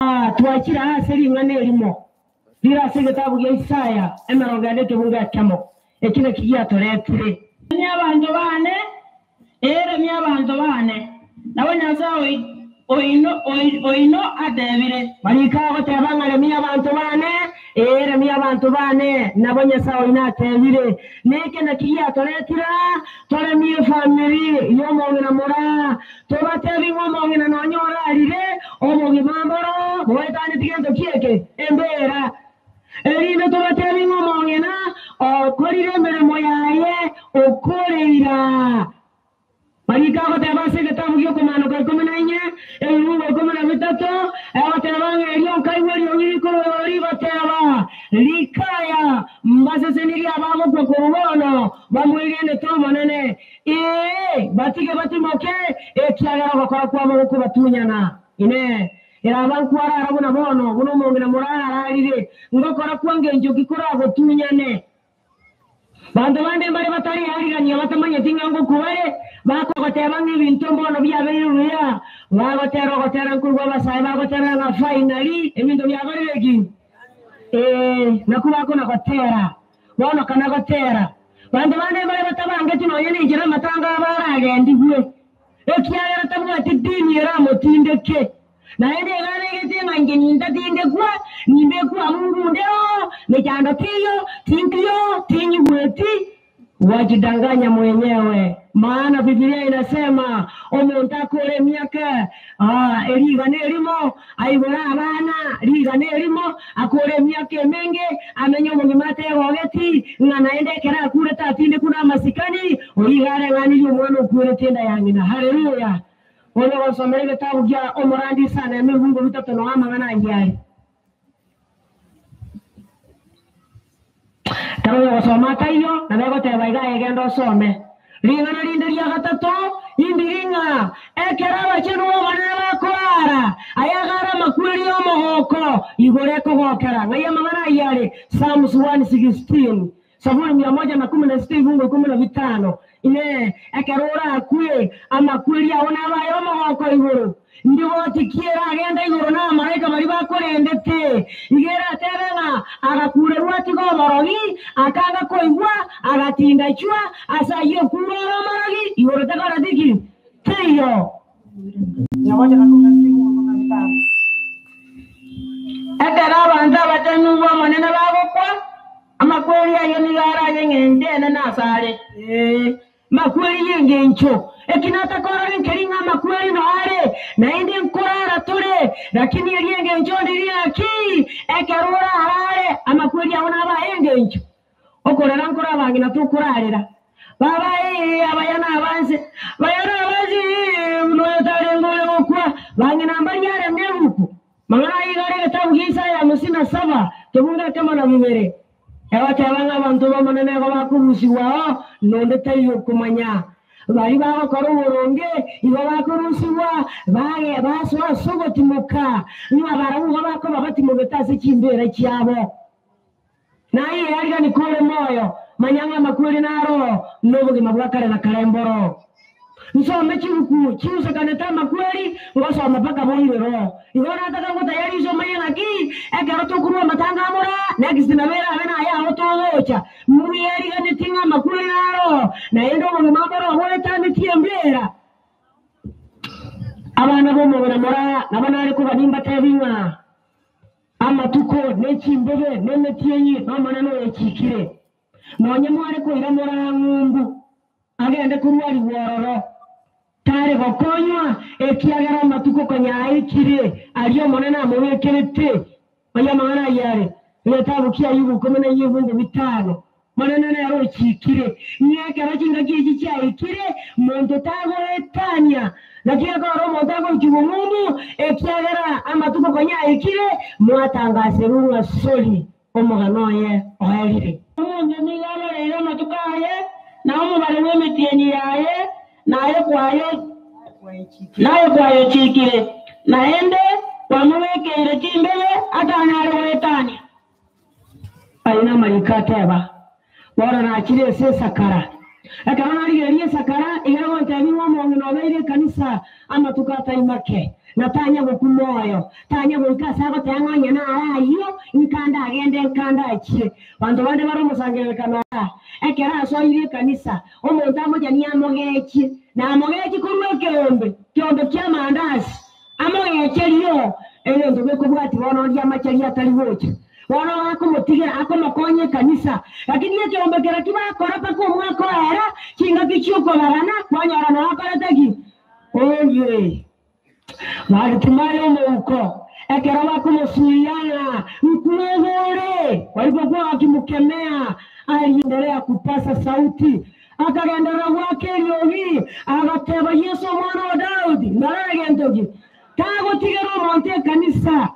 Twachire ase ring'ana erimo rire ase egetabu gia Isaya 40 ekebungo ekemo, eki nakio giatoretire. Remia abanto baane, ee, remia abanto baane, nabo Nyasae oino atebire. Mariko agoteba ng'a remia abanto baane, ee, remia abanto baane, nabo Nyasae oino atebire. Neke naki giatoretire aa, toremie efamiri y'omong'ina moraa, Tobatebi ng'a omong'ina nonya orarire, obogima mboro boetaneti gento ki'eke, embeera. Erinde tobatebi ng'a omong'ina okorire emeremo yaye okoreira. Mariko agoteba ase egetabu gi'Okomaanoka 14, ebibugo 13, egoteba ng'a erio nkaigwa eriogi rikorwa igoro rigoteba, Rikaya, mbasesenirie abagokwa korwa bono, bamwegenete Omonene. Ee, batige batimoke, ekiagera ogokora kwabo gokobatunyana. Inee! Eraba nkwarara buna bono, buna omong'ina morararire, ngokora kwa ngencho ki koragotunyane? Banto bande mbare batari arigania batamanyeti ng'a ngokwa bare, bakogoteba ng'a ebinto mbono biabeire buya, bagotera ogotera nkoigwa abasae bagotera ng'a finally ebinto biakorire ki? Ee, nakwo bakona gotera. Bono kana gotera, Banto bande mbare batabangeti nonya nenchera amatanga abo aragendigwe, ekiagera tabwati dini eramotindeke. Naende iga abegete ng'a inche nintatindekwa, nimbekwe abwo ngunde oo, mechando teiyo, tinkiyo, tinyigweti. Wajidanganya mwenyewe, maana Biblia inasema omonto akore emiaka rigana erimo, aibore abana rigana erimo, akore emiaka emenge, amenye omogima ategogeti, ng'a naende ekero akure tatindekwa namasikani, oyio iga areng'anirie omwana okwerete enda ya ng'ina. Haleluya! Bono ogosomera egetabu kia Omorandi Isaya emebungo bitato noa amang'ana ayio are. Ekero ogosoma akaiyo, nabo egoteba iga aye genda osome. Ring'ana rinde ria gatato, indiri ng'a ekero abachenu b'Omonene bakorara, ayagare amakweri y'omogoko igoro ekogokera. Ng'ai amang'ana ayio are? Psalms 116, Saburi mia moja na kumi na sita ebungo ikomi na bitano. Inee! Ekero orakwe, amakweri ao nabe ay'omogoko igoro? Ndigoti ki eragende igoro n'abamalaika baria bakorendete? Iga eratebe ng'a agakurerwa atige oborogi, akanga koigwa, agatindachwa, ase ayio okure ore omorogi, igoro takoreti ki? Teiyo. Ekero abanto abachenu b'Omonene bagokwa, amakweri ayio nigo araye engencho enene asare. Ee, makweri y'engencho. Eki natakorora nkeri ng'a amakweri noo are, naende nkorara tore, lakini eria engencho ndiri ng'aki, ekero orarare, amakweri ao nabe ay'engencho. Okorera nkore abang'ina tokorarera. Baba ee, abaya nabanse, baya nabanse ee, buna oyo tarenge oyo gokwa, bang'ina mbaria aremia ebuku. Mang'ana aya iga are egetabu gia Isaya 57, kebungo ekemo na bibere. Egoteba ng'a abanto b'Omonene igo bakorusigwa oo, nonde taiyo okomanya. Baria bagokora oboronge igo bakorusigwa, baye basoa ase ogotimoka, ng'a barabwo igo bakoba batimogete ase chimbeera chiabo. Naye arigani kore moyo, manya ng'a amakweri naro nobogima bwa kare na kare mboro. Nsome chibuku chiusekanete amakweri, ngosoma mpaka boire roho. Igo nataka ngotayarise omanye ng'aki ekero tokorua amatanga amora, next nabo erabe naye ao togocha. Mbweriganeti ng'a amakweri naro, naende obogima mboro boetanetie embera. Abana b'omong'ina mora nabo nare koba nimbatebi ng'a. Amatuko, ne chimbebe, na emetienyi, n'Omonene oyochiikire. Nonya mware koira morang'umbu, agende korwarigwa ororo, tare gokonywa, ekiagera amatuko konya aikire aria Omonene amobekerete. Oyio amang'ana ayio are egetabu ki'Ayubu ikomi na inye ebungo bitano. Omonene nere ochiikire, ng'a ekero chingaki echi chiaikire, monto tagoetania. Naki ekero omonto agoikigwa ng'umbu, ekiagera amatuko konya aikire, mwatangaserwe ng'a sori, omogano oye oerire. Omonto nigo abareire amatuko aye, na omobaro bw'emetienyi yaye, na aye kwayochiikire, naende kwamobekeire chimbebe atanyare goetania. Ayio namariko ateba, Bono nachire ase esakara. Ekero narigereria esakara, iga egontebia ng'a omong'ina obeire ekanisa amatuko atai make, na tanya gokwa moyo, tanya goika ase agoteba ng'a onye nare ayio, nkande agende nkande achie. Banto bande bare omosangererekano aa, ekero asoire ekanisa, omonto amochanie amogechie, na amogechie korwa ekeombe, keombe ki'amandasi, Amogecherie oo egento gekobwatia bono oria amachari atari gocha. Bono akomotigera akomokonya ekanisa. Lakini ekeombe kera kibakora mpaka omwaka oera, chingaki chi'okobagana, kwanyora noo akorete ki? Oye! Baritimayo omouko, ekero bakomosuia ng'a nkwegore, walipokuwa wakimukemea, aliendelea kupasa sauti, Akagenderera goaka eriogi, agateba, Yeso, omwana o Daudi, ndorere gento ki? Tagotigera omonto ekanisa.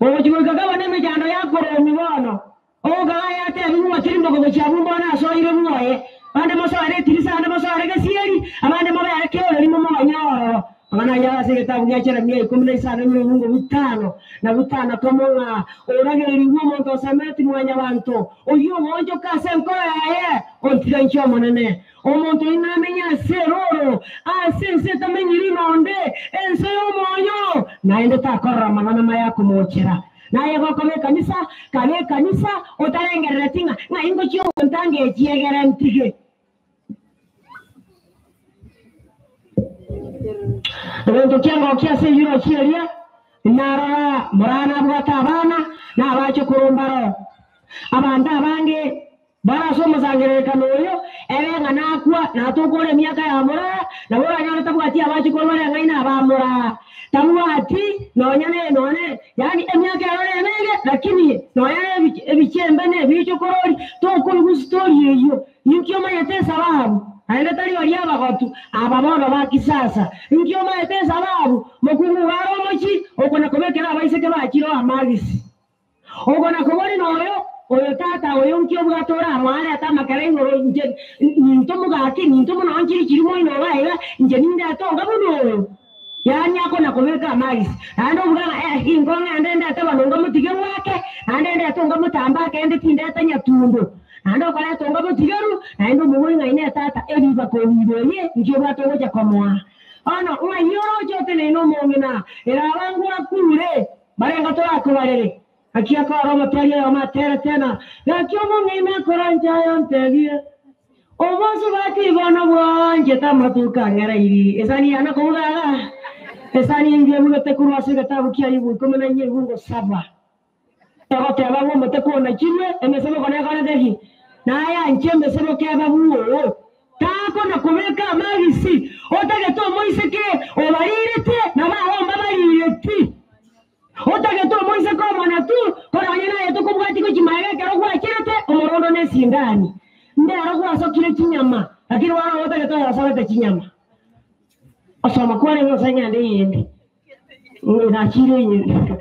Ogochia goika kaba nemechando ya koromia bono, ogokaga aye atebigwe ng'a tirimboka gochia abwo mbono asoire bwoye, bande mosoere etirisa, abande mosoere gesieri, abande mobere keoreri momoganye ororo. Amang'ana ayio are ase egetabu gia Jeremia 15 ebirongo bitano na bitano komo ng'a oragererigwe omonto osemeretie mwanyabanto, oyio ogoonchoka ase enkoro yaye, ontiga inche Omonene. Omonto oyio namenye ase erooro, ase ense etamenyiri nonde, ense y'omoyo, naende takorora amang'ana maya akomochera. Naye gokoba ekanisa, kabe ekanisa, otarengerereti ng'a ng'ai ngochia ogontanga echiegere ntige. Egento kiangokia ase eyirochi eria, narora morana nabwate abana, na abachokoro mbaro. Abanto abange bare ase omosangererekano oyo, ere ng'a nakwa, natokore emiaka ya moraa, nabo oranyore tabwati abachokoro bare ang'aina aba moraa. Tabwati nonya ne nonya yaani emiaka ero nemenge, lakini nonya ne ebichembe na ebichokorori, tokoigwa story eyio. Inki omanyete esababu? Naende tari baria abagotu, aba bono ba kisasa. Inki omanyete esababu? Mokungu iga are omochie, okona kobekera abaiseke bachire amagisi. Okona kobori noyo, oyo tata oyo nki obwate oramoarete amakere igoro inche ninto mogaki, ninto buna onchiri chiri moino iga iga, inche nindete onga buna oyo. Yaani akona kobeka amagisi. Naende obuga ng'a eh, inko ng'ende ndete bono onga motigeru ake, naende ndete onga motambe ake, ende tindeta nyatundo. Naende okoreta onga motigeru, naende omobori ng'a inee tata, eribaka obuire oye, inki obwate ogocha komoa? Bono, ng'ai oroche oteneine omong'ina, ere abangwe akure, barenga torakobarere? Gaki akora omotebia oyomo aterete ng'a, Gaki omong'ina akoranche aye ontebie, Obosubati bono bwanchete amatuko ang'ereiri. Esani yane kobuga iga, esani eyio ebugete korwa ase egetabu kia Ayubu ikomi na inye ebungo saba, egoteba ng'a omote konachirwe, emeseboko nekorete ki? Nayanche emeseboko ebe bwoo. Takona kobeka amagisi, otagete omoiseke obarirete, nabo abwo mbabarireti. Otagete omoiseke omonatu, korende naye tokobwatia gochia magega ekero gwacherete omorondo na esindani. Ndero gwasokire chinyama, lakini bono nigo otagete oyosogete chinyama. Osoma kwarenge gose ng'ende eyende, nachire eyende.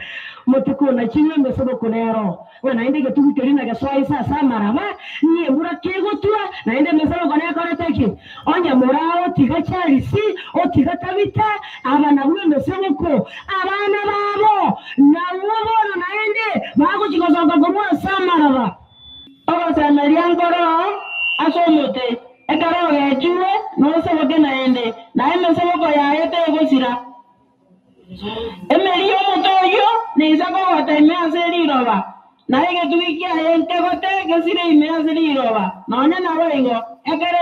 Motuko nachire emeseboko nero, ng'a naende egetugi keria nagesoa inse ase amaraba, ng'a embura kegotwa, naende emeseboko nekorete ki? Onye moraa otiga Charisi, otiga Tabita, aba nabwo emeseboko, abana babo nabwo bono naende bagochia gosoka korwa ase amaraba. Ogosemeria nkoro ase omote, ekero ogechirwe noseboke naende, na emeseboko yaye tegosira. Emeri y'omote oyio neisa kogota ime ase riroba, na egetugi kiaye nkegote gesire ime ase riroba. Nonya naboigo, ekero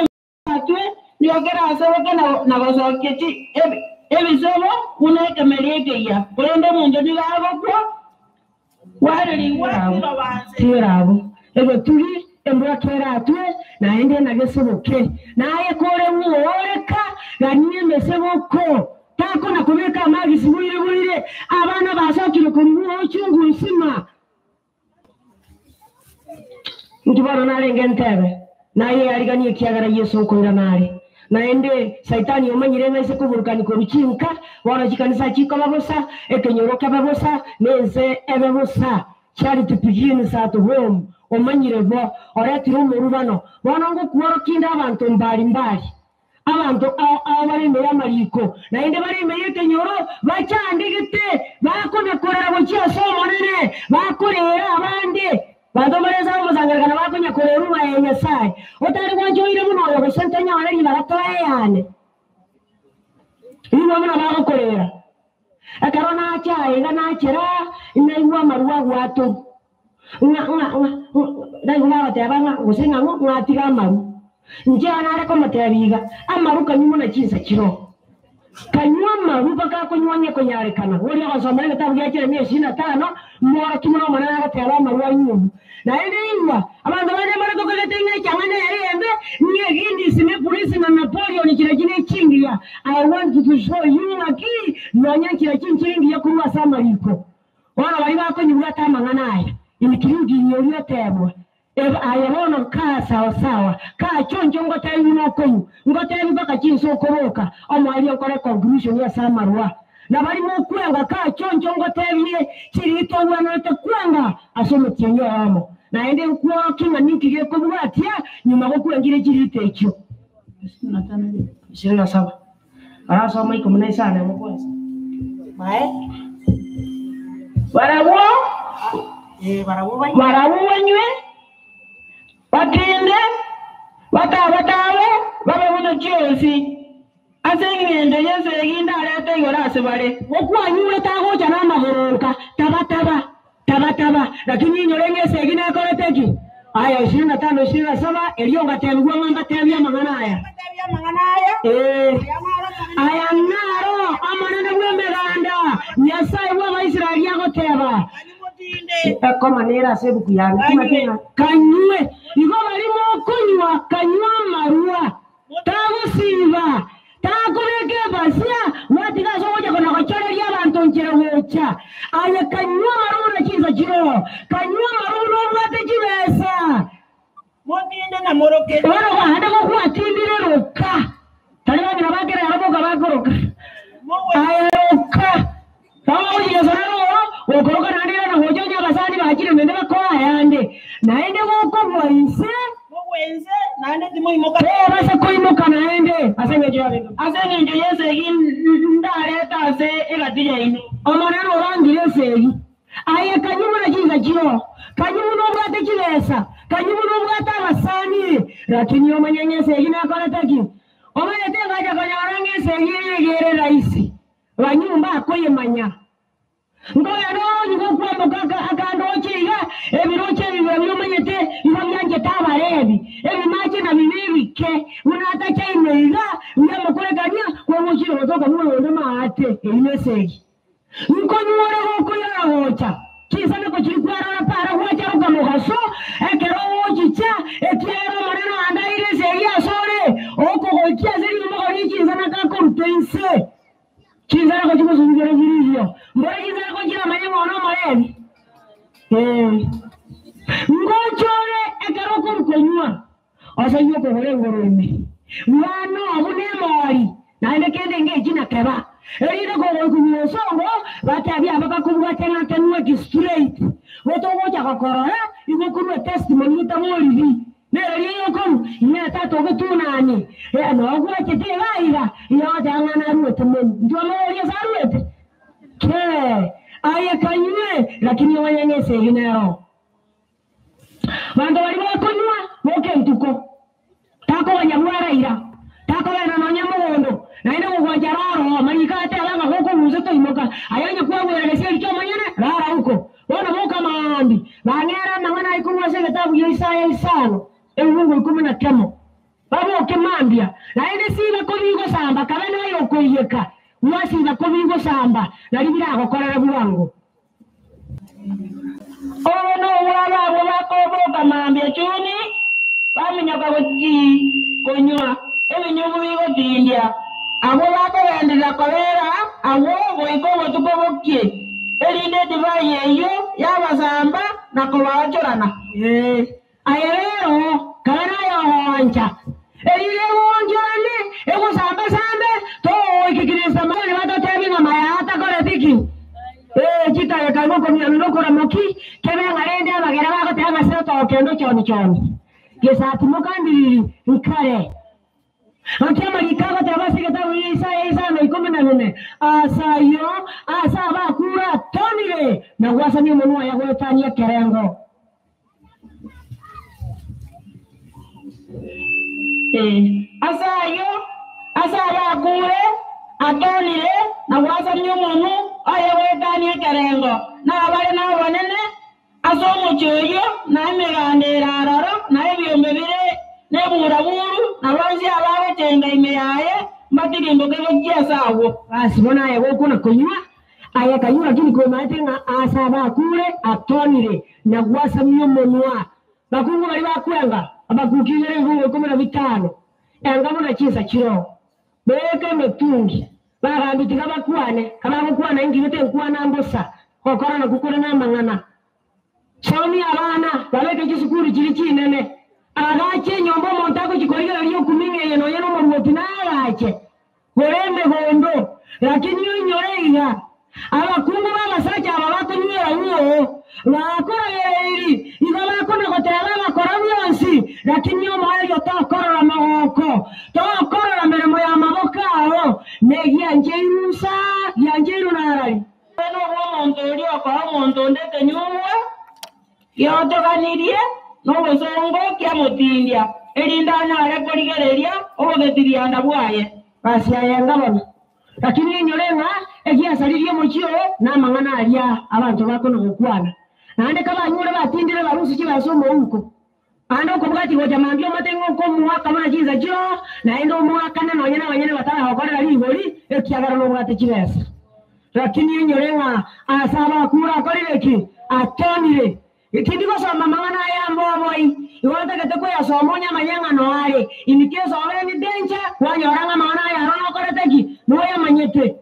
ematwe nigo keraseboke na gosokia ebisebo buna ekemeri ekeyia, korende omonto nigo agokwa bwarerigwa riroba nse. Tigera abwo, egetugi embura keratwe, naende nageseboke. Naye kore bwooreka, gania emeseboko. Takona kobeka amagisi boire boire, abana basokire korwa bwochungu nsima. Inki bono narenge ntebe? Naye yariganie ekiagera Yeso nkoirana are. Naende Saitani omanyire ng'a ase koburukani korwa chinka, bono chikanisa chikoba bosa, ekenyoro kebe bosa, na ense ebe bosa. Charity begins at home. Omanyire bo, oretire omorubano. Bono ngokworokia inde abanto mbari mbari. Abanto ao ao bare ime y'amariiko, naende bare ime y'ekenyoro, bachandegete, bakona-korera gochia ase Omonene, bakoreera abande. Banto mbare ase omosangererekano bakonya-koreera obaerio. Aye Nyasae, otari gwancha oire buna oyo gose ntonyore ribaga toeyane. Igwa buna bagokorera. Ekero nacha aiga nachera, naigwa amarwa agwatorwa, ng'a ng'a ng'a naigwa bagoteba ng'a gose ng'a ng'o ng'atiga amaru. Inche nare komotebia iga, amaru kanywa buna chinsa chiroo. Kanywa amaru mpaka akonywa ang'e konyarekana. Oria ogosomera egetabu gia Jeremia ishirini na tano, mworokia buna Omonene agoteba amaru anywe. Naende igwa, abanto bande mbare tokagete ng'a echang'a nere embe, ng'a Guinness ne Prince na Napoleon chiria ne chingiya. I want to show you ng'aki nonya nchiria nchire ngiya korwa ase amariko. Bono baria bakonyibwata amang'ana aya, including oria otebwa, Aye bono kaa sawa sawa, kaa choncho ngotebi buna okonywa, ngotebi mpaka chinsa okoboka, omoerio nkore conclusion ase amarwa. Na baria mokwenga kaa choncho ngotebie chirito ogwenerete kwenga ase omotienyi oyomo. Naende nkwoki ng'a ninki gekobwatia nyuma gokwengire chirito echio. 27. Arasoma 15 emo kwanza. Barabwo barabwo banywe, batinde, bataba-tabe, babe buna chionsi, ase engencho y'esegi ndarete igoro ase bare. Okwanyure tagocha namagoro taba-taba taba-taba, lakini inyore ng'a esegi nekorete ki? Aya 25 27 erio ngatebigwa ng'a mbatebie amang'ana aya. Aya naro Omonene bw'Emeganda, Nyasae bw'Abaisraeli agoteba, Ekoma nere ase ebuku yane, timanyeti ng'a kanywe. Igo baria mokonywa, kanywa amarwa, tagosiba, takobeka ebasia, gwatiga ase ogocha kona-gochoreria abanto nchera gocha. Aye kanywa amarwa buna chinsa chiroo, kanywa amarwa buna obwate chibesa. Motinde na moroke. Bono naende gokwatindire roka, tari bang'ina ba kera boka bakoroka. Aye roka, bagochigesana roro, gokoroka naende irana gocha onye abasani bachire naende bakoa ayande. Naende gokogwa inse, Mogwe inse, naende timoimoka. tobasa koimoka naende ase engencho y'abento. Ase engencho y'esegi ndarete ase egati yaino. Omonene orangire esegi. Aye kanywa buna chinsa chiroo, kanywa buna obwate chibesa, kanywa buna obwate abasani, lakini omanye ng'a esegi nekorete ki? Omanyete ngacha konyora ng'a esegi eye iga ere rahisi, banyumba akoyemanya. Nkogenda onye gokwamboka akandoche iga, ebiroche ebi biria omanyete igo bianchete abarebi, ebimache na bibe ebike, buna atachaine iga, biamokorekania, kwagochire gotoka buna onde maate, eyio nesegi. Nkonywore gokoirana gocha, chinsanako chiria kwarora para gwacharoka mogaso, ekero ogochicha, ekiagera Omonene oandaire esegi asore, okogoikia ase ririmogo rie chinsanako akorutwa inse. Chinsanako chigosubigera chirigio, mbore chinsanako chiramanye ng'a one omorebi. Ngochore ekero okorwa konywa, osayie okogora engoro ime. Bwana obwo nemori, naende kende ngechi na keba. Erinde kogoikumia osongo, batebie aba bakobwate ng'a kenwe ki straight. Gotogocha gokorora, igo okorua testimony otaboriri. Nere riria okorua, Inee tata ogotunani, nogwachete iga iga, igo ogoteba ng'a naruete monu. Intwe omoborie ase aruete? Kee, aye kanywe, lakini omanye ng'a esegi nero. Banto baria bakonywa boka entuko, takoganya bwaraira, takogenda nonya mogondo, naende gogwancha rara oo, amariko ateba ng'a gokogusa toimoka, aye onye kwagwera gesieri ki'omonyene, rara uko. Bono boka maambia, bang'ere amang'ana aye korwa ase egetabu gia Isaya isano, ebibungo ikomi na kemo. Baboke mambia, naende siba kobigosamba, kabe naye okoiyeka, gwasiba kobigosamba, nario biragokorere bwango. Obo nobwabo abwo bakoboka mambia chuni, baminyoka gochia konywa ebinyugu bigotindia, abwo bakogenderera kobera agwo goika obotuko bokie, erinde edivai eyio yabasamba na kobaonchorana. Aye rero, kabe naye ogoancha, erinde egoonchorane, egosambe-sambe, togoikikirisa amang'ana batotebi ng'a maya atakoreti ki? Chitageka igo okomiamia nokoramoki, kebe ng'a rende abagera bagoteba ng'a ase otokendo choni choni. Gesatimoka ndiriri nkare. Naki amariko agoteba ase egetabu gia Isaya isano ikomi na bine, Ase ayio, ase abakure atonire, na gwasamia omonwa oye goetania ekerengo. Ee, ase ayio, ase abakure, atonire na gwasamia omonwa oye goetania ekerengo, na abare nobonene ase omochie oyio, na emeganda ere aroro, na ebiombe bire nebura-buru, na bonsi abagochenga ime yaye mbatirimboke gochia ase agwo. Basi bono aye gokona konywa, aye kanywa, lakini komaete ng'a aase abakure atonire na gwasamia omonwa. Bakungu baria bakwenga abakuki igoro ebifungo ikomi na bitano, enga buna chinsa chiroo, beka emetungi, bagambi tiga bakwane, kabagokwana inki gete nkwana mbosa, gokora nakwo kore namang'ana. Somia abana, babeke chisukuru chiria chinene, agache enyomba omonto agochia korigereria okuming'a eye nonya nomoruoti naagache, gora emegondo, lakini oinyore iga, abakungu b'abasacha aba bakonywera ng'o? Bakoragereiri, igo bakona goteba abakora bionsi, lakini omoerio tokorora mogoko, tokorora meremo y'amaboko ao, negiancheirwe nsa, giancheirwe narari. Obe nobw'omonto oria okoa omonto onde ekenyugwa giochoganirie nobosongo kiamotindia, erinde anyare korigereria obogetirianda bwaye. Basi aye bono, lakini inyore ng'a egiasaririe omochie oo namang'ana aria abanto bakona gokwana. Naende kabanyure batindire barusie chibesa omouko. Ande okobwati gocha mambia omate ng'a okomoaka buna chinsa chiroo, naende omoakane nonya nabanyene bataragokorera rigori, ekiagera nobwate chibesa. Lakini inyore ng'a ase abakure akorire ki? Atonire. Tindi gosoma mang'ana aya mboboi, igo ntagete koyasoma onye amanye ng'a noare. Inki esomere ni danger, kwanyora ng'a amang'ana aya aro nokorete ki? Noyamanyete.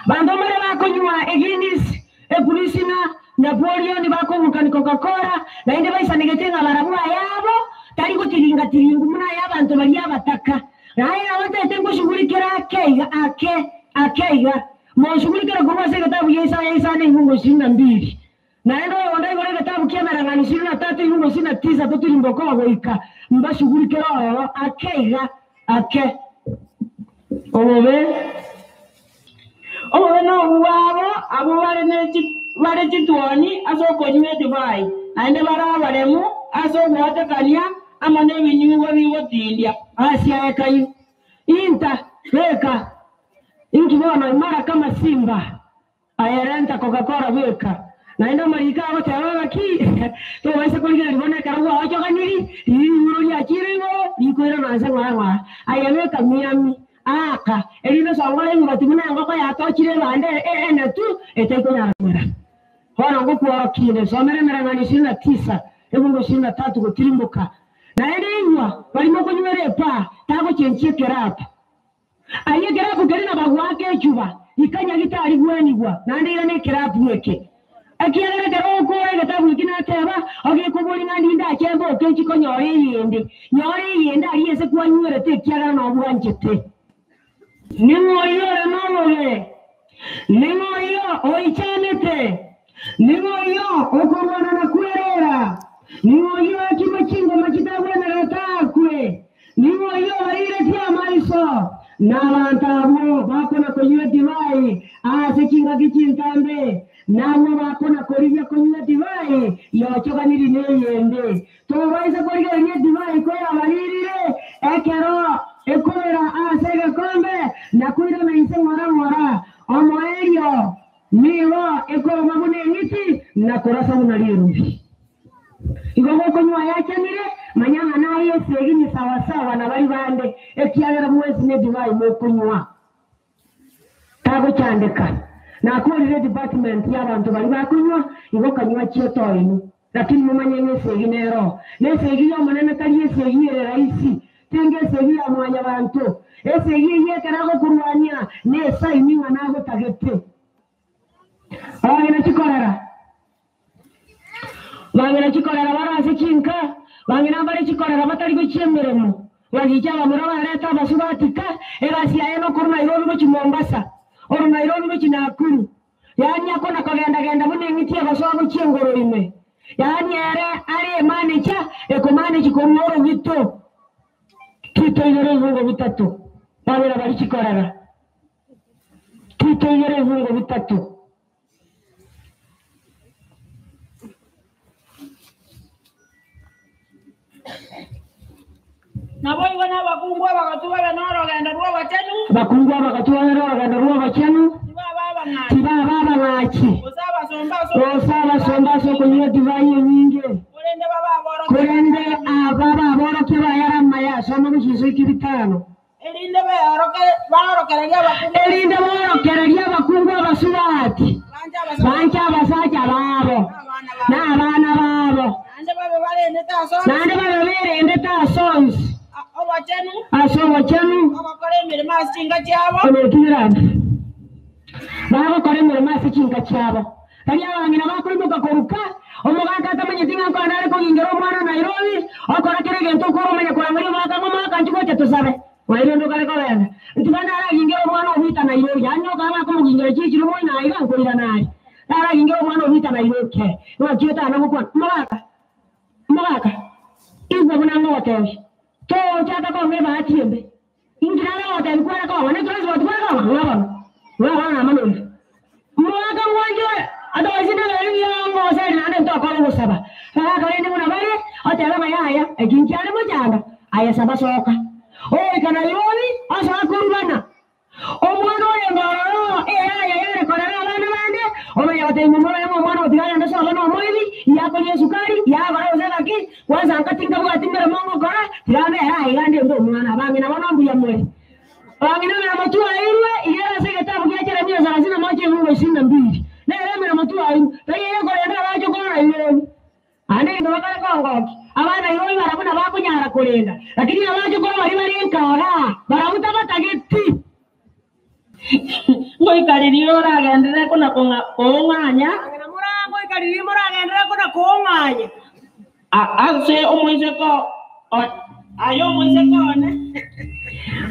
Banto mbare bakonywa eGuinness, ePilsner, Napoleon bakobukani Coca-Cola, naende baisanegete ng'a barabwo ayabo tari gotiringa-tiringu buna aya abanto baria abataka. Naye nabo ntagete ngoshughulikere ake iga, ake, ake iga. Monshughulikere korwa ase egetabu gia Isaya isano eibungo ishirini na mbili. Naende oyonde aigore egetabu ki'Emereng'anio ishirini na tatu eibungo ishirini na tisa totirimboke goika mbashughulikere ororo ake iga, ake. Obobe. Obobe nobwo bwabo abwo bare ne bare chituoni ase okonywa edivai, naende bare abaremu ase ogoatekania amo nebinyugwa bigotindia. Ase aye kayu, inta, beka, inki bono imara kama simba, aye renta Coca-Cola bweka. Naende amariko agoteba ng'aki, tobaisa korigereria bono ekero gwaochoganiri, riria rigoro riachire igoro, rikoirana ase ng'ora ng'ora. Aye beka miami, aka, erinde osongore eng'ubati buna engoko yatochire ebande enetu etaikonyara komera. Bono ngokworokia somera Emereng'anio ishirini na tisa, ebungo ishirini na tatu gotirimboka. Naende igwa, baria mokonywera epaa, tagochenchia ekerabu. Aria ekerabu keria nabagoaka echuba, ikanya gitari gwenigwa, naende ira nekerabu eke. Ekiagera ekero ogokora egetabu eki nateba, ogekobori ng'a ndinde achembe okenchi konyora eyende. Nyora eyende aria ase kwanywerete ekiagera nobwanchete. Ning'o oyio ore nobobe? Ning'o oyio oichanete? Ning'o oyio okorwana na kwerera? Ning'o oyio akima chingoma chitagwenerete akwe? Ning'o oyio oiretie amaiso? N'abanto abwo bakona konywa edivai ase chingaki chintambe, nabwo bakona korigia konywa edivai yochoganiri neyende. Tobaisa korigereria edivai koyabaririre ekero ekobera ase egekombe na koirana inse ng'ora ng'ora. Omoerio nigo ekoroma buna eng'iti na korasa buna rirubi. Igo gokonywa yachanire, manya ng'a naye esegi ni sawasawa na bari bande, ekiagera mwensi na edivai mokonywa. Tagochandeka. Nakorire department y'abanto bari bakonywa, igo kanywa chiotoinu. Lakini mumanye ng'a esegi nero. Na esegi y'omonene tari esegi ere rahisi, tinga esegi ya mwanyabanto. Esegi eyio ekero agokorwania, na esaini ng'a nagotagete. Abang'ina chikorera. Bang'ina chikorera bare ase chinka, bang'ina mbare chikorera batari gochia emeremo. Bagicha abamura bareta abasubatika, egasi yaye nokorwa Nairobi gochia Mombasa, oru Nairobi gochia Nakuru. Yaani akona kogenda-genda buna eng'iti egosoa gochia engoro ime. Yaani ere are emanager ekomanage korwa orogito. Titoigere ebibungo bitato, babera bari chikorera. Titoigere ebibungo bitato. Naboigo nabakungu abagotu babe norogendo rw'obochenu. Abakungu abagotu babe norogendo rw'obochenu. Tibaba abang'achi. Tibaba abang'achi. Gose abasomba ase Gose abasomba ase okonywa edivai enyinge. Korende babe aborokia Korende babe aborokia bayare amaya ase omogochiso eki bitano. Erinde baorokererie abakungu. Erinde borokererie abakungu abasubati. Banche abasacha babo. Na abana babo. Naende babe barendete ase onsi. Naende babe berendete ase onsi. Obochenu. Ase obochenu. Ogokora emeremo ase chinka chiabo. Omotigerani. Bagokora emeremo ase chinka chiabo. Tari abang'ina bakoimoka koruka, omogaka atamanyeti ng'a nkogenda are kogingera omwana Nairobi, okora kera egento okore omanye korangeria omogaka ng'a omogaka inchuo gocha tosabe. Oerio onde okare kogenda. Intwe bande aragingere omwana ogoita Nairobi, yaani okaba bakomogingera chichiro moino aiga nkoirana are. Naragingere omwana ogoita Nairobi ke, ng'aki otana gokwana. Omogaka, omogaka, igwa buna ngogotebia, tochaka kong'a ebahati embe. Inki nare gotebia kware kong'a? Ne transport kware kong'a? Ng'a bono, ng'a bono namana onde. Omogaka mwanche ore, otherwise nabere nigo ngoseri naende ntokore ogosaba. Abagaka rende buna bare, otebe ng'a yaya, eki nkiare mochando, aye saba soka. Ogoika Nairobi, osoe korubana. Omwana orenge ororo, eyaya yare korera abana bande, omanya gotebia momura oye ng'a omwana otiga agende sobo nomoibi, yakoria esukari, yagora gose ng'aki, kwanza nka tinkabwati meremo ngokora, tiga mbere aiga ndende omwana. Abang'ina bono mbuya more. Abang'ina emeremo twaeirwe, iga ere ase egetabu gia Jeremia sarasini na moja efungu ishirini na mbili. Nere emeremo twaeirwe, tari eyokorenda abachokoro Nairobi. Aande egento bakare kongokia, abana Nairobi barabwo nabakonyara korenda, lakini abachokoro baria bare nkagaa, barabwo tabatageti. Ngoika riria oragenderere kona-koong'anya. Ang'e na morango goika riria moragenderere kona-koong'anya. Ase omoiseke aye omoiseke one.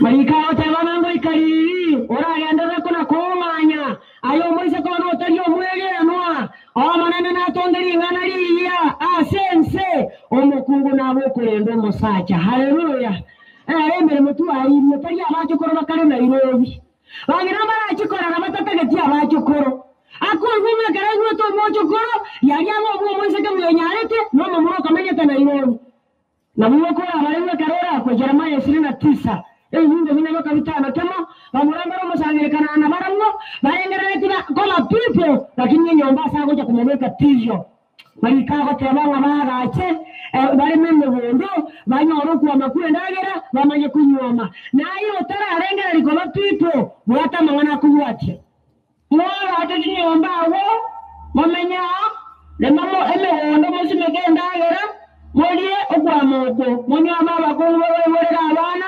Mariko agoteba ng'a ngoika riiri oragenderere kona-koong'anya, aye omoiseke one otari omwegenwa. Omonene natonge ring'ana rigiya ase ense, omokungu nabe okorenda omosacha. Haleluya! Ere emeremo twaeirwe, tari abachokoro bakare Nairobi. Bang'ina mbarachie korara batatageti abachokoro. Akoigwa ng'a ekero aigwete omochokoro, riaria abe obwo omoiseke bwenyarete, na omomura okamenyete Nairobi. Nabo okorabarerwe ekero orakwe, Jeremia ishirini na tisa, ebibungo bine mpaka bitano kemo, bamura mbare omosangererekano nabarabwo, barengereretie koba people, lakini enyomba ase agocha komobeka teiyo. Mariko agoteba ng'a baagache, bareme emegondo, banyore okwama kw'endagera, bamanye konyuoma. Na aye otararengereria koba people, bwata amang'ana akobwatia. Moagache chinyomba agwo, momenye oo, rema emegondo mosimeke endagera, morie okwama okwo, monywome abakungu babaiborere abana,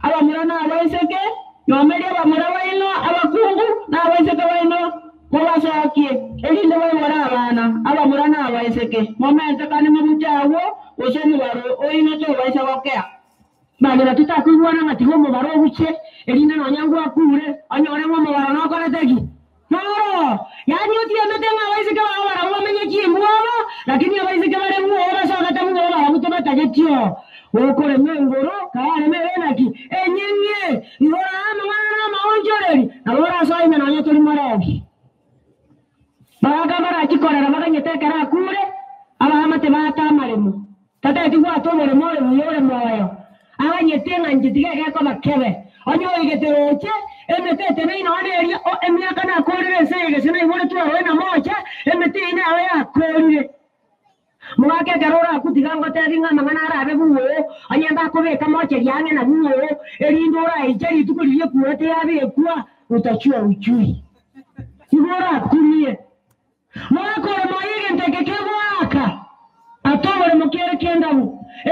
abamura na abaiseke, nyomerie abamura baino abakungu, na abaiseke baino mobasokie, erinde baibore abana, abamura na abaiseke, momentekane mobuche agwo, gose omobaro oino tobaisa gokea. Bagera totakoigwana ng'a tiga omobaro obuche, erinde nonya ngwakure, onyore ng'a omobaro nokorete ki? Noro! Yaani otiemete ng'a abaiseke bao barabwo bamenye chimbwabo, lakini abaiseke bare bwogo basogete bwogo barabwo tobatageti oo. Gokorema engoro, karareme ere naki? Enyeng'e! Igo raa amang'ana na amaonchoreri, nabo orasoe ime nonya tori morebi. Bagaka barachie korera baganyete ekero akure, abaamate baate amaremo. Tatageti gwata oboremo ore buya ore moyo, aganyete ng'a inche tiga egekoba kebe. Onye oigete roche, emete eteneine one eria, o emiaka nakoorire ense eye gese naiboretwe aroe na mocha, emete eyio nero yakoorire. Mogaka ekero orakwe tiga ngotebi ng'a amang'ana arabe bwoo, onye mbakobeka mocheria ang'e na bwoo, erinde oraiche rituko riria ekura teyabekwa, utachua uchui. Igo orakumie. Mogaka ore moyo egento eke kegoaka, ate oboremo kere ki'endabu,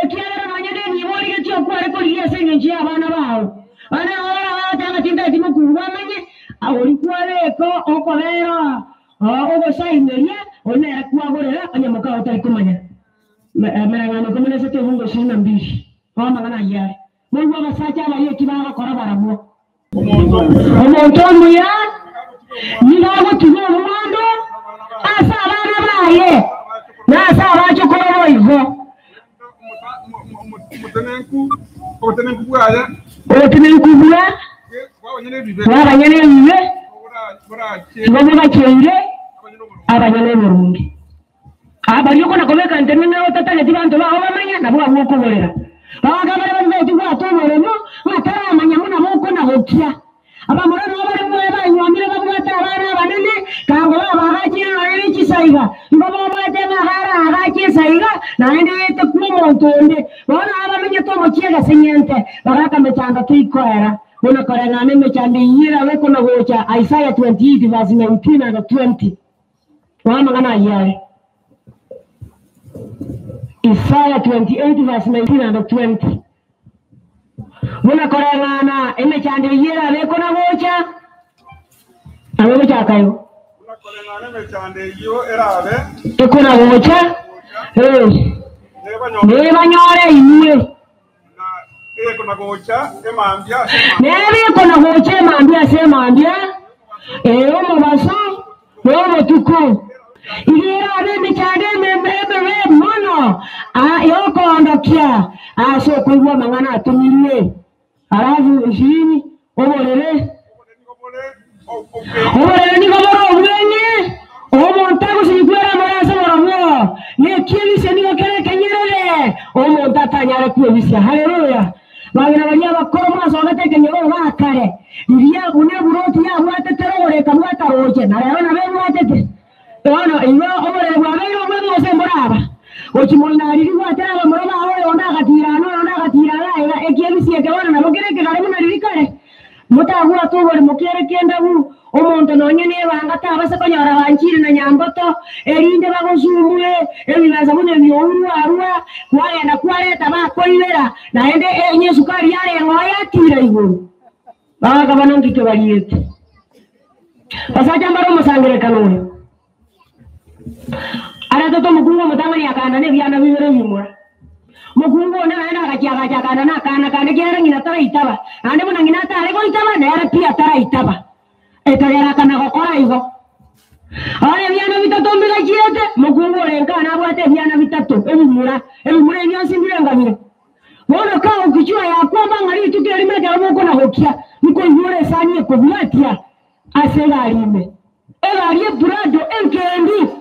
ekiagera nonya nenibo origetie okware korigia ase engencho y'abana bao. Bande nabo barabe bagoteba ng'a tintageti mokungu amanye, oria kwabeka okobera ogosaimeria, oria nere kwagorera onye mokao otari komanya. Emereng'anio ikomi na esato ebungo ishirini na mbili. Bono amang'ana ayio are. Moigwe abasacha abaye eki bagokora barabwo. Omonto omuya nigo agotiga omwando ase abana baye, na ase abachokoro boigo. Obotenenku bw'abanyene ebibe igo bogacheire abanyene oboronge. Baria okona kobeka ntenene otatageti banto bao bamanye, nabwo abwo okoborera. Abagaaka baria babibeti gwata oboremo, ng'a taramanya buna bokona gokia. Abamura nabo bare mwoyo banyuomire babwate abana abanene, kango babaagachire nonya ne chisaiga. Igo babwate amagara aagache esaiga, naende etekwe omonto onde. Bono abamenyete omochie egesenyente, bagaaka emechando teikoera. Buna koreng'ana emechando eyio erabe kona gocha, Isaiah 28 verse 19 and 20. Bono amang'ana ayio are. Isaiah 28 verse 19 and 20. Buna koreng'ana emechando eyio erabe ekona gocha, nabo egochaka igo. Buna koreng'ana emechando eyio erabe Ekona gocha, eh, nebanyore nebanyore inwe. na ekona gocha emambia ase emambia. Nebe ekona gocha emambia ase emambia, ee, omobaso na obotuko. Iga erabe emechando emebe emebe mono aa yokoondokia ase okoigwa amang'ana atomirwe. Alafu ishirini, oborere. Oborere nigo bore obweng'e, omonto agosinyigwa ere amore ase borobwo, na ekiebisia nigo kere ekenyerere, omonto atanyare kwebisia. Haleluya! Bagina baria abakoro mwasogete ekenyoro iga kare, riria buna eburoti yabwatete rogoro ekabwata roche, na rero nabo ebwatete. Bono igo oborere bwabeire obweng'e gose mboraba. Gochia moino aria rigwatera abamura bao oyonde agatiira aa na oyonde agatiira aa aiga, ekiebisia eke bono nabo kere ekegare buna riria kare. Motagwate oborimo kere kendabu, omonto nonya nebanga tabase konyora banchiri na nyamboto, erinde bagosumwe ebibesa buna ebiourwa arua, kwagenda kwareta bakoibera, naende enye esukari yareng'oo yatira igoro. Bagakabana nki kebariete. Basacha mbare omosangererekano oyo. Aretete omokungu omotang'ani akaanda nebiana bibere ebimura. Omokungu onde naende agachia agacha akaanda na akana kande ekiagera ng'ina taraitaba, naende buna ng'ina atare goitaba, nere pi ataraitaba. Ekagera akana gokora igo. Bono ebiana bitato mbigachiete, omokungu ore nka nabwate ebiana bitato ebimura, ebimura ebi bionsi mbirenga bire. Bono kaa okichua yakwamba ng'a rituko erimo ekero mokona gokia, nkoigwera esani ekobwatia ase egari ime, egari eprado enkendu.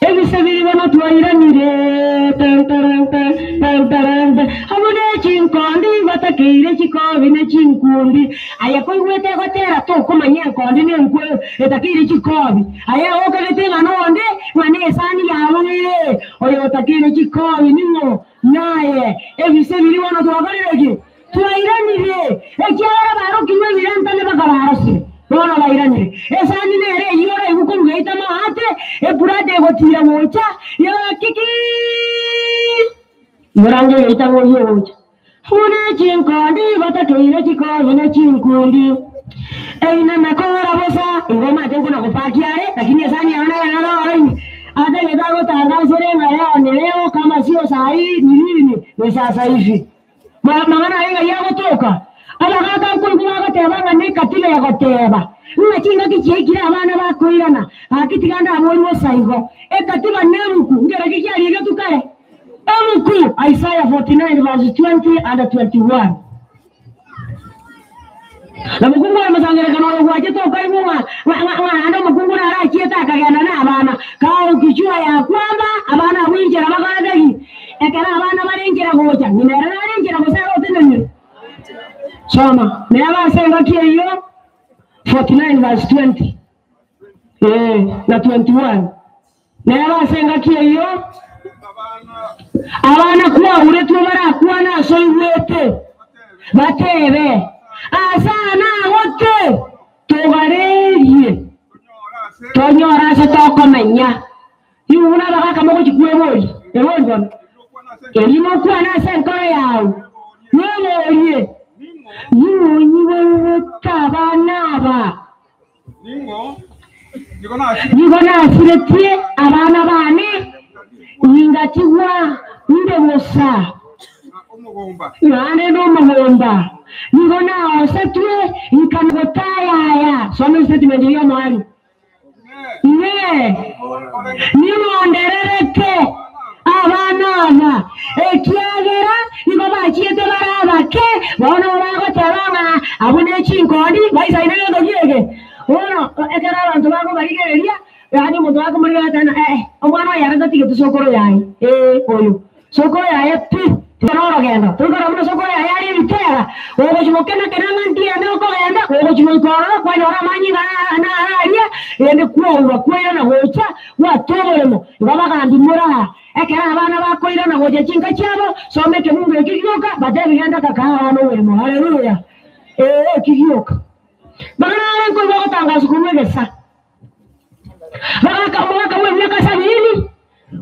Ebise biria bono twairanire, tantaranta, tantaranta, amo ne chinkondi batakeire chikobi ne chinkundi. Aye koigwete egotera tokomanya enkondi ne enkwe etakeire chikobi. Aye okagete ng'a nonde ng'a nesani yabo ere, oyo otakeire chikobi ning'o? Naye ebise biria bono twakorire ki? Twairanire, ekiagera barokirwe ebirentane bakabarosire. Bono bairanire. Esani nere eyio oraigwe korwa geita maate, epurata egotira gocha, yakiki! Morange geita ng'oyio ogocha. Buna chinkondi batakeire chikobi ne chinkundi. Einana kora bosa, igo omanyete nkona gopakia are, lakini esani yao nere naroro ime. Atagete agotangasere ng'a leo ni leo kama sio saa hii ni lini? Ni sasa hivi. Mang'ana aye ng'ai agotoka? Abagaaka nkoigwa bagoteba ng'a nekatiba egoteba ng'a chingaki chiaikire abana bakoirana, gaki tiga ndaborie bosa igo. Ekatiba nebuku, nkereki kiarigetwe kare? Ebuku, Isaiah 49 verse 20 and 21. Na mokungu ore mosangererekano oyo gwachete okaigwa ng'a ng'a ng'a naende omokungu nare achiete akagenda nabana, kaokichua ya kwamba abana abwo inchera bakorete ki? Ekero abana bare inchera gocha, ng'ina ere nare inchera gose ere otenenire? Soma neba ase engaki eyio 49 verse 20 ee na 21. Neba ase engaki eyio abana kwauretwe barakwane ase oigwete, batebe, Ase aa nagote togarerie, tonyore ase tokomenya. Inwe buna abagaaka mogochia kweboria, Ebori bono, erio mokwane ase enkoro yao, mweborie, Ning'o onyiborete abana aba? Nigo nasiretie abana baane, ningatigwa inde bosa, naende nomogomba. Nigo naosetwe nkana gotayaya. Soma estatement eyio omoerio. Inee! Nimondererete abana aba, ekiagera nigo bachiete bare abake, bono bagoteba ng'a abwo ne chinkondi baisaine gento ki'eke? Bono ekero abanto bakobarigereria, yaani omonto gakomorigereria ateba ng'a ee, omwana oyo ere tatigeti sokoro yaye, ee, oyo sokoro yaye pi. Tiga norogendo, toikora buna sokoro yaye are ebitera, gogochia gokena-kena ng'a ntiende okogenda, gogochia goika ororo kwanyora amanyinga naro aria, rende kwourwa kwairana gocha gwatwa oboremo. Igo abagambi more aa, ekero abana bakoirana gocha chinka chiabo, soma ekebungo ekio gioka, batebi genda kaka abana oboremo. Haleluya! Ee, ekio gioka. Bang'ana are nkoigwa ogotangaswa korwa egesa. Bagaka omogaka bw'emiaka sabini,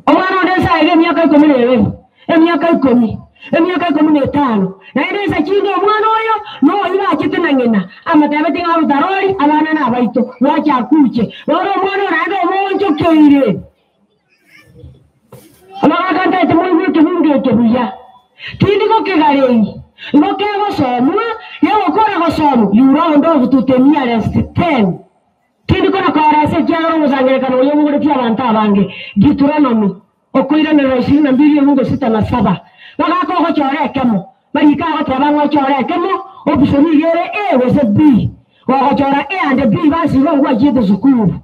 omwana onde ensa aiga emiaka ikomi na ebere, emiaka ikomi, emiaka ikomi na etano. Naende ensa chinde omwana oyo noyio bachete na ng'ina, amotebetie ng'a obotarori abana nabaito, gwacha akuche. Bono omwana oyo naende omoonchokeire. Omogaka ntaete moigwe ekebungo eke buya, tindi gokegarei, igo kegosomwa, gegokora gosomwa, you round off to the nearest ten. Tindi kona koera ase ekiagera omosangererekano oyo obogoretie abanto abange. Deuteronomi, okoiranerera ishirini na mbili ebungo sita na saba. Bagaka ogochora ekemo, barika agoteba ng'a ochore ekemo, option nigo ere A gose B. Gogochora A and B basi igo ngwachiete sukuru.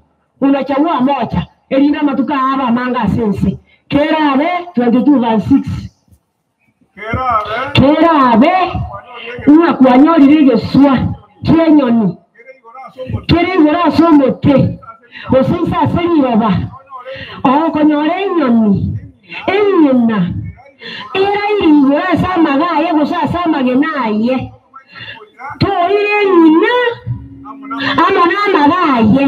Unachagua moja, erinde amatuko aa abe amange ase ense. Kerabe 22 verse 6. Kerabe ng'a kwanyorire egeswa ki'enyoni kere igoro ase omote, gose inse ase riroba, okonyora enyoni eng'ina eraire igoro ase amaga aye gose ase amagena aye, toire eng'ina amo namaga aye.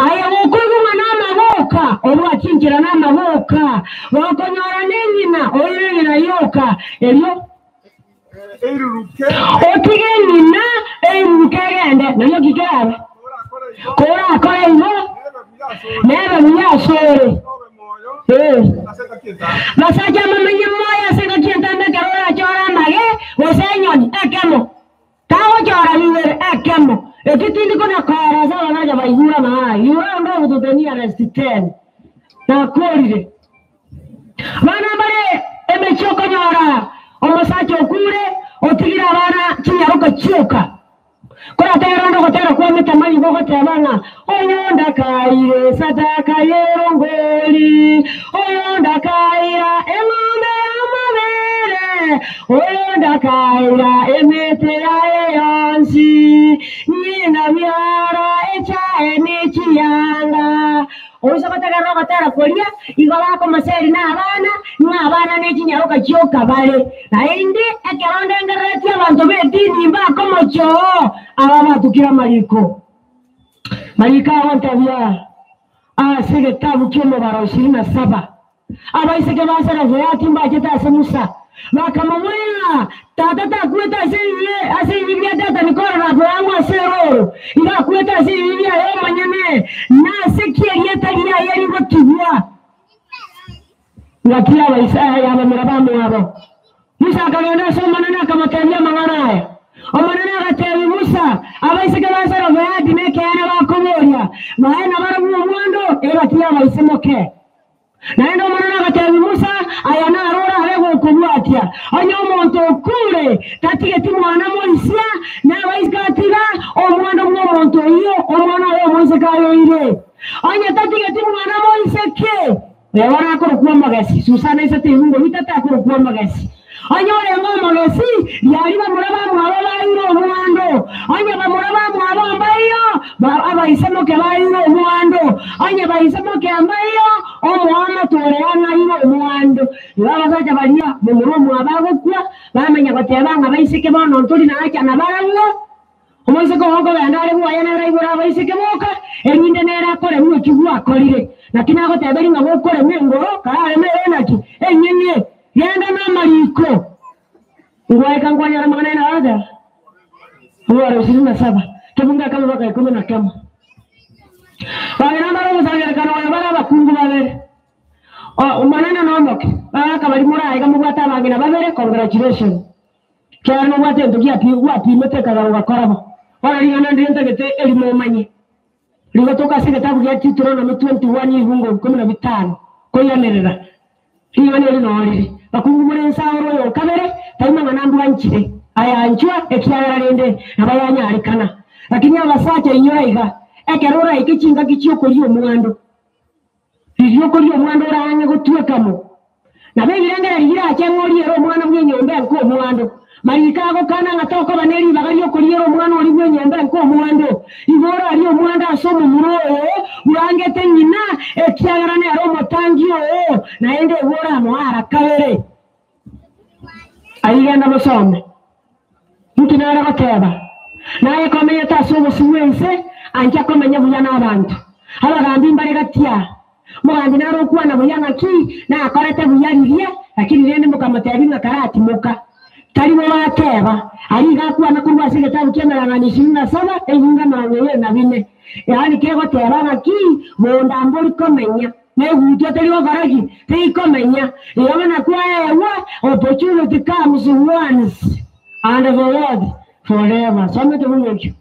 Aye gokoigwa ng'a namagoka, obwate enchera namagoka, gokonyora neng'ina, oire eng'ina yoka, erio otige eng'ina eiruruke egende, nario ki kerabe? Korakore igo, nebe buya asore. Ee. Basacha mbamenye moyo ase engaki entambe ekero orachore amage gose enyoni ekemo. Tagochora bibere ekemo, eki tindi kona koera ase abagacha baigure amang'ana aya, You round off to the nearest ten. Nakorire. Abana mbare emechie okonyora omosacha okure otigire abana chinyaroka chioka. Koratebe rende ogotera kwa Metamanyi gogoteba ng'a oyondakaire sadaka y'erongori, oyondakaira eng'ombe y'amabere, Oyondakaira emete yaye yonsi, ng'ina biara echaye ne chiyanga. Oise gotegerera ogotera koria, igo bakomoseri nabana, ng'a abana ne chinyaroka chioka bare. Naende ekero ndengereretie abanto b'edini mbakomochoo, aba batukire amariko. Mariko agontebia ase egetabu ki'omobaro ishirini na saba. Abaiseke ba Serofehadi mbachete ase Musa, bakamobwera, Tata takwete ase ebibe ase ebibe bia Datani korora bwango ase erooro, igo akwete ase ebibe biaye omonyene, nase ki erieta riaye rigotugwa ngaki y'abamura bamwabo? Musa akagenda ase Omonene akamotebia amang'ana aya. Omonene agatebia Musa, Abaiseke ba Selofehadi nekeene bakoboria, bae nabarabwo omwando egati y'abaisimoke. Naende Omonene agatebia Musa, Aya naro orabe gokobwatia, Onye omonto okure tatigeti mwana moisia, nabaiseke atiga, omwando bw'omonto oyio omwana oye omoiseke ayoire. Onye tatigeti mwana moiseke, oyo bono akorokwa omogesi, Susana ise tebungo bitato akorokwa omogesi. Onye orenge omogesi, riaria bamura bamwabo baeire omwando. Onye bamura bamwabo mbaiyo, abaise moke baeire omwando. Onye baise moke mbaiyo, omoamate ore ang'aire omwando. Igo abasacha baria momura omwabo agokwa, bamanya goteba ng'a baiseke bono ntori naacha nabarabwo. Omoiseke ogo okogenda are bwoye nere aibore abaiseke boka, erinde nere akoremwe eki gwakorire. Naki nagoteberia ng'a gokoremwa engoro, karareme ere naki? Enyeng'e, genda namariko. Ngoika nkwanyora amang'ana aye nabaga, omwaro ishirini na saba, kebungo ekemo mpaka ikomi na kemo. Bagenda mbare omosangererekano oyo bare abakungu babere, omonene na omoke, bagaka baria more aiga mobwate abang'ina babere, congratulations. Ekiagera nobwate egento gwapimete ekagera ogakora bo. Bono ring'ana ndire ntagete erimo omanye, rigotoka ase egetabu gia Deuteronomy 21 ebungo ikomi na bitano koiranerera. Ring'ana eri noo rire, Bakungu more inse aore oyo o kabere, tai mang'ana mbwanchire, ayanchwa, ekiagera rende nabo yanyarekana. Lakini abasacha inyora iga, ekero oraike chingaki chi'okoria omwando, riria okoria omwando ore ang'e gotwekamo. Nabo ebirengererio birache ng'a oriere omwana bw'enyomba enke omwando. Mariko agokana ng'a tokoba ne ribaga ri'okoriera omwana oria bw'enyomba enke omwando. Igo orarie omwando ase omomura oyo bwangete ng'ina, ekiagera nere omotangi oo, naende igo oramoe ara kabere. Ayio genda mosome. Inki nare goteba? Naye komenyete ase obosio bw'ense, ancha komenya buya nabanto. Abagambi mbare gati aa. Omogambi nare okwana buya ng'aki nakorete buya riria, lakini rende mokamotebia ng'a karatimoka. Tari bo bateba. Aria iga akwana korwa ase egetabu ki'emereng'anio ishirini na saba, ebiungo emerongo ebere na bine. Yaani kegoteba ng'aki bonda mbori komenya. Negutwa teri gokora ki? Teri komenya. Igo buna kwaegwa, opportunity comes once and for what? Forever. Soma ekebungo ekio.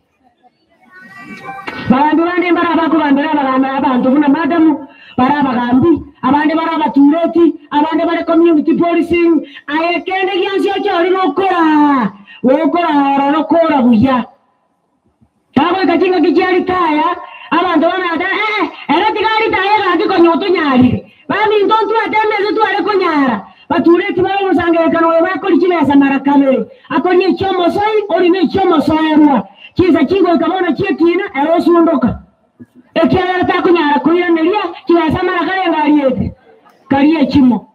Bagambi bande mbare abakogambera abagambi abanto buna madamu, bare abagambi, abande bare abatureti, abande bare community policing. Aye kende gionsi ochori gokora, gokora ororo kora buya. Bagoika chingaki chia ritaya, abanto bamanyete, ee, ere tiga ritaya egaki konya otonyarire. Baminto ntwate emese tware konyara. Batureti bare omosangererekano oyo bakoria chibesa mara kabere. Akoria echi'omosoi, oria nechi'omosoerwa. Chinsa chigoika bono chi'ekiina, ere osundoka. Ekiagera takonyara koiraneria chibesa mara karenge ariete. Karia echimo,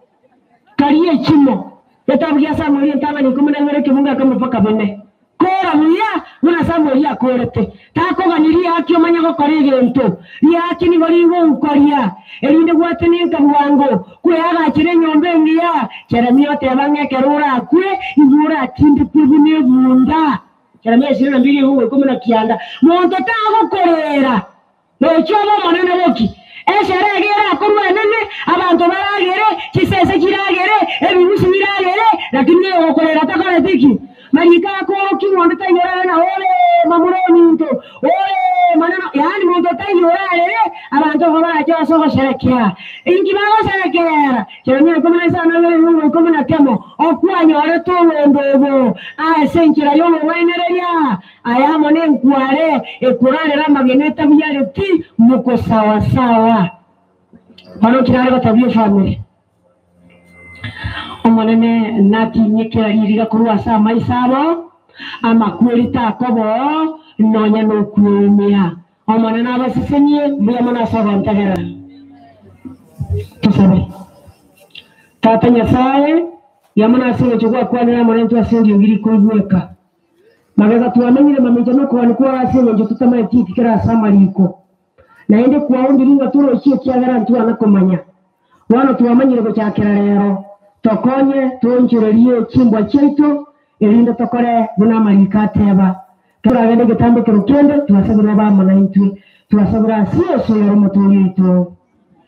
karia echimo. Getabu gia Samueli entang'ani ikomi na ibere ekebungo ekemo mpaka bine. Kora buya buna Samueli akorete. Takogania riaaki omanye gokora egento. Riaaki nigo rigoukoria, erinde gwatenenka bwango, kweagachera enyomba engiya. Jeremia oteba ng'a ekero orakwe, igo oratindekwe buna ebunda. Jeremia ishirini na mbili ebugu ikomi na kianda. Monto tagokoreera. Nochia obe omonene boki. Esere eria erakorwe enene, abanto baragere, chisese chiragere, ebibusu biragere, lakini oyogokorera takoreti ki? Mariko akoorokia ng'a onde taiyo orare na ore momura ominto, ore maneno, yaani monto taiyo orarere, abanto igo barache ase ogosherekea. Inki bagosherekera? Jeremia ikomi na isano na ibere ebiungo ikomi na kemo, Okwanyorete obondo obo ase enchera y'obong'ainereria, Aya amo nenkware ekorarera amagena etabuyareti mokosawa-sawa. Bono nki nare gotebia efamiri? Omonene natinyie kera ririga korwa ase amaiso abo, amakweri takoba oo, nonya nokweumia. Omonene abasesenie, mbuya mono ase ogontegerera. Tosabe. Tata Nyasae, mbuya mono ase engencho gwakwanire amo naintwe ase eriogi rikoigweka. Magega twamenyire mamincha nokogania kwao ase engencho totamanyeti eki kere ase amariko, naende kwaondirie ng'a torochie ekiagera ntwana komanya. Bono twamanyire gochakera rero, tokonye toonchorerie chimbwa chiaito, erinde tokore buna amariko ateba. Toragende egetambe ekero kende, twasabire obe amo naintwe. Twasabire ase Yeso oyore Omotoori oito.